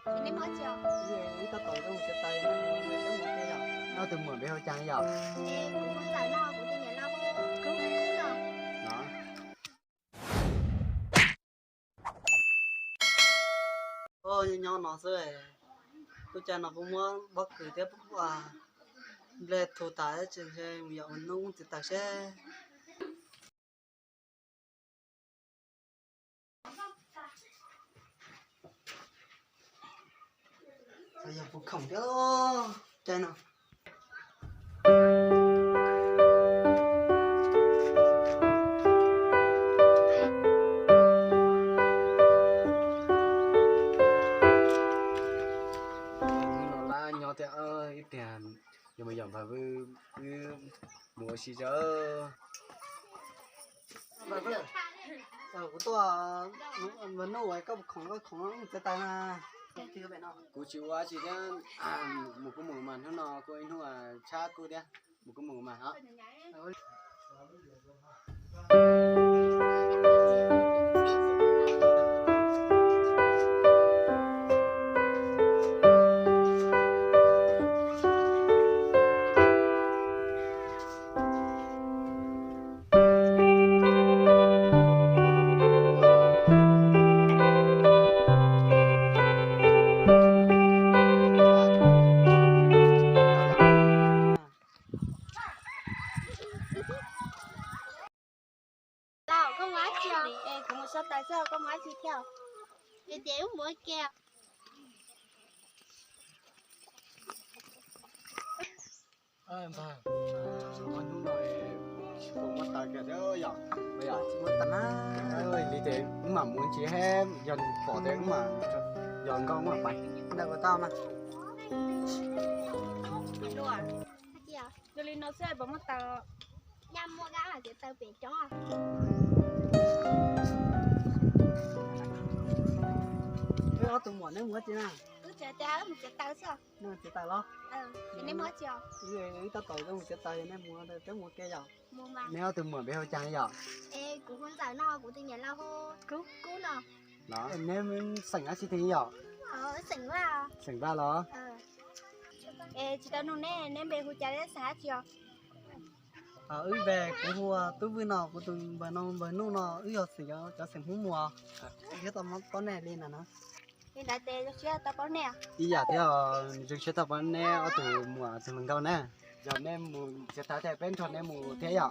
Ib tab tom mus txiav taws, ob tug muam npe hu cas yom? Kuv hu Ntxawm no, kuv tus niam laus hu Kub no. Nyob nyob no xwb, lub caij no kuv muab pob kws thiab nplej thu tas, tseem mus yos ua hnub txiav taws seb. Yog puas khoom thiab caij no. Los lab nyob thiab ib pliag, yog mus yos npawg Vwj, wb mus ua si tso. Kuv tuaj, npawg Nuj, koj puas khoom, koj khoom txiav taws na. Kuv tsis ua tsi thiab, mus kuv mus mas, hnub no kuj ib hnub tshab kub thiab, mus kuv mus mas. Laus, koj mus dab tsi? Es kuv mus so taws xwb, koj mus dab tsi thiab? Es tias wb mus ua ke. Hnub no tsis pom muaj taws kiag thiab yom. Tsis muaj taws na. Li ces wb mam mus ntsis, yog pom tias wb mam yos nkauj mam pais. Ntawm ua tau mas. Yog li no xwb pom muaj taws. Nyaj muaj kab txiav taws pem coob. Wb ob tug muam neb mus dab tsi na? Wb tseem tias wb mus txiav taws xwb. Neb mus txiav taws los? Neb mus dab tsi? Wb tab tom mus txiav taws, neb mus, peb mus ua ke yom. Neb ob tug muam npe hu cas yom? Es kuv hu Ntxawm no, kuv tus niam laus hu Kub no. Neb xeem dab tsi tiag yom? Xeem Vaj. Xeem Vaj los? Es tsis tau nug neb, neb npe hu cas thiab xeem dab tsi os? Wb npe, kuv hu Tub Vwj no, kuv tus npawg no, npawg Nuj no, wb yog xeem, cov xeem Hmoob Muas. Thiab tau paub nej li ntawd na. Li ntawd ces zoo siab tau paub nej. Ib yam thiab, zoo siab tau paub neb ob tug muam tus hluas nkauj na. Yog neb mus txiav taws ces peb nrog neb mus thiab yom.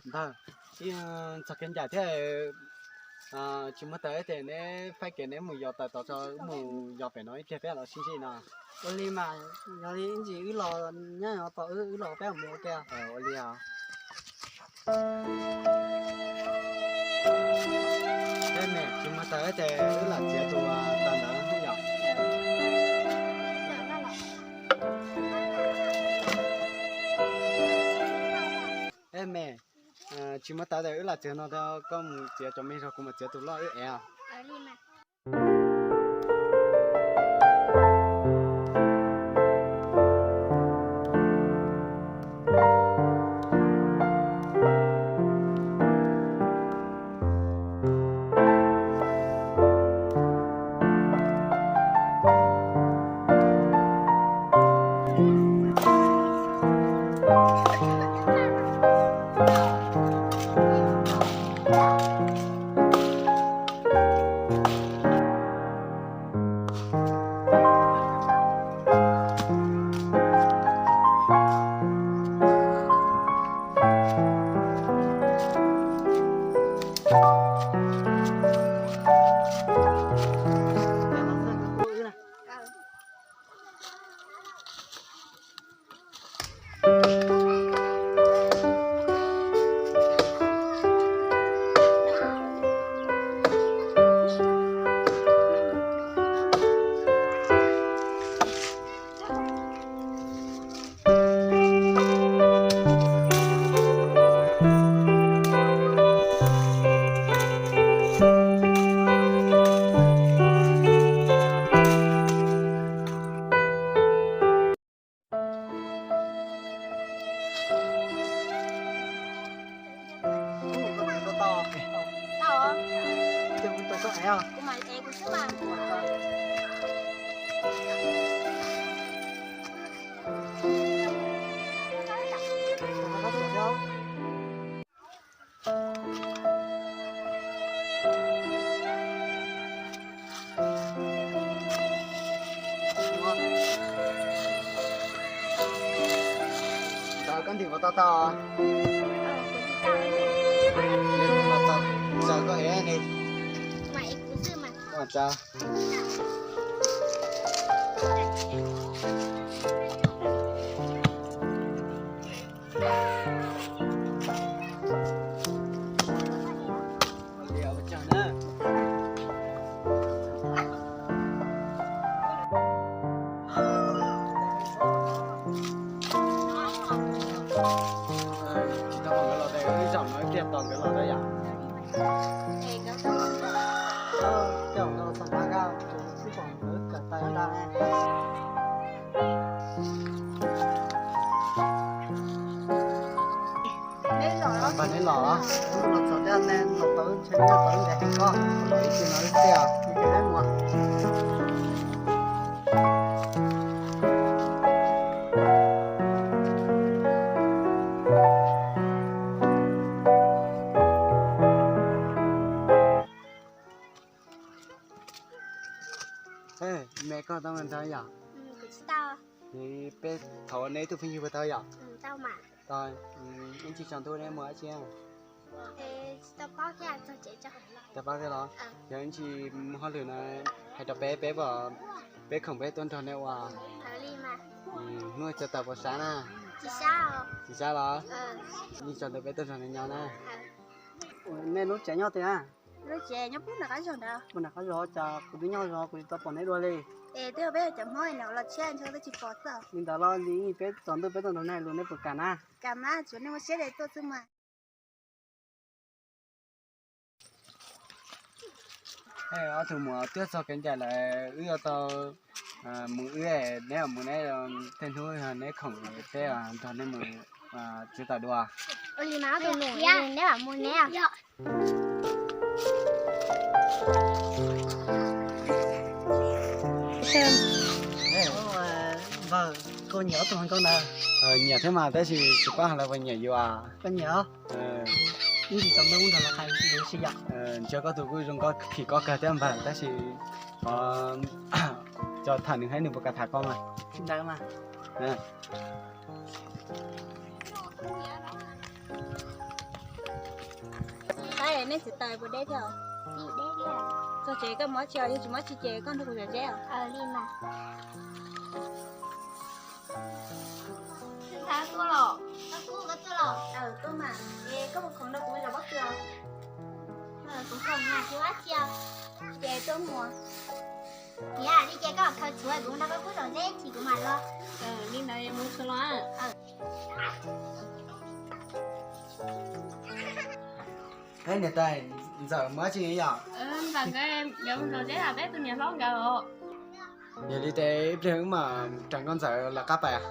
Ntxhais, txog kev ncaim thiab, tsis muaj taws ces neb faib kev neb mus yos taws tod tso, wb mus yos pem no ib pliag peb los sib ntsib no. Ua li mas, yog li ib ntsis wb los nyob no tos wb, wb los peb mus ua ke. Ua li os. Ej me, tsis muaj taws ces wb lam txiav tus taws ntawd yom. Ej me, tsis muaj taws ces wb lam txiav no, koj mus txiav cov me zog, kuv mus txiav tus loj wb ev os. Kuv mam ev kuv xwb mas. Koj ntim puas tau tau? Txawm koj ev li. Ua tsaug. Tsis tau pom nkawd los, ib zaug no ib pliag tos nkawd los na yom. Tej zaum nkawd los txog ntawd, sib pom nkawd kawm tau ntau. Npawg neb los los? Los txog tej ne, los tau ntshe nyob tau ntev heev, koj los ib tug no wb thiaj li mus. Me koj tau nrog yom? Peb thov neb ib tug phooj ywg puas tau yom? Tau, ib ntsis tsaus ntuj neb mus dab tsi? Tsis paub thiab los? Yog ib ntsis muaj hauj lwm no hais rau peb, peb, peb khoom peb tuaj nrog neb ua. Hnub tsaus tawm puas sab na? Tsis sab los? Ib ntsis tsaus ntuj peb tuaj nrog neb nyob na. Nej lub tsev nyob twg? Lub tsev nyob pem nram qab zos ntawd. Pem nram qab zos, cas kuv twb nyob zos kuv tsis tau pom neb dua li. Es twb yog peb cov Hmoob no los tshiab ntshe twb tsis pom xwb. Li ntawd los li peb tsaus ntuj peb tuaj nrog nej lus nej puas kam na? Kam mas, tsuav nej muaj siab de tuaj xwb mas. Ob tug muam twb txog kev ncaim lawm, wb yuav tau mus wb, neb mus neb, tej hnub neb khoom peb nrog neb mus txiv tawm dua. Neb mus neb. Npawg, koj nyiam ob tug hluas nkauj ntawd? Nyiam thiab mas, tab sis tsis paub hais lus puas nyiam yus. Koj nyiam? Ib ntsis tsaus ntuj wb nrog lawv hais lus seb yom. Ntsia koj tus kuj zoo nkauj phim koj kawg thiab npawg, tab sis cov tham nws thiab nws puas kam tham koj mas. Tsis ntawd mas. Tab nej txiv tawm puas deb thiab? Txog tsev koj mus dab tsi os? Yog tsis muaj dab tsi ces koj nrog kuv zom zeb os. Li mas. Tuaj los? Tuaj mas. Es koj puas khoom nrog kuv zom pob kws? Kuv khoom mas, tsis muaj dab tsi os. Ces tuaj mus. Niam, li ces koj khaws tshuav, kuv nrog koj kub zom zeb tsis kuv mam los. Li ntawd mus tsuav los. Niam tais, Ntxawm mus dab tsi yom? Ntxawm nkawd yuav mus zom zeb, peb tus niam hlob nkawd. Yog li ces ib pliag wb mam raws nkauj Ntxawm lawv qab pais.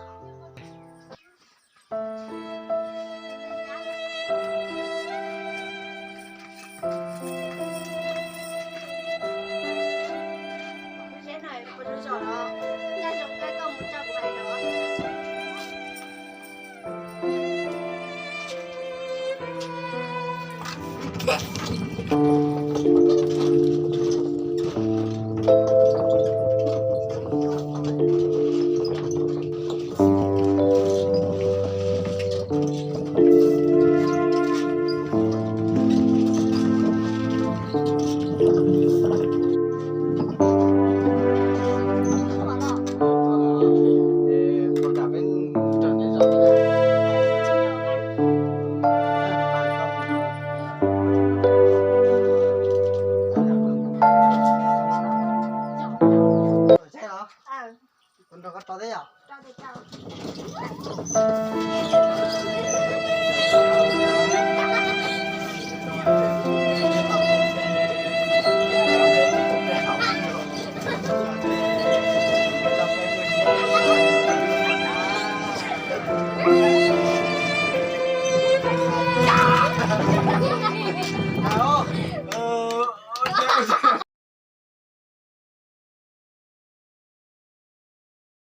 Kuv nrog koj rau thiab yom?